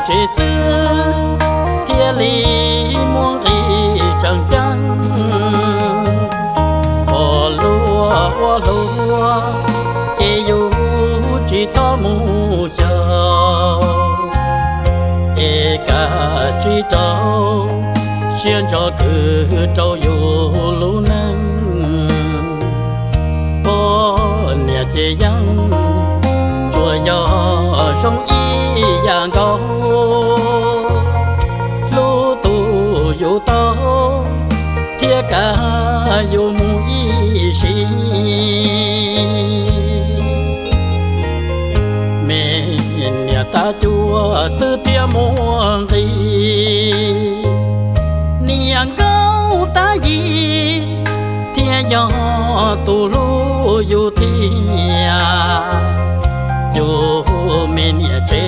tsev xwb thiaj li muaj nqis tseem ceeb. Pom luag ua luag ces yus tsis txhob mus xyaum, es kav tsij rau siab ntso khwv rau yus lub neej. Poj niam ces yeej tsuas yog zoo ib yam nkaus, hlub tus yus tau thiab kav yus mus ib sim. Me niam tab cuaj xwb thiaj muaj nqis, niam nkauj tab yim thiaj yog tus hlub yus thiab. Yus me niam tsev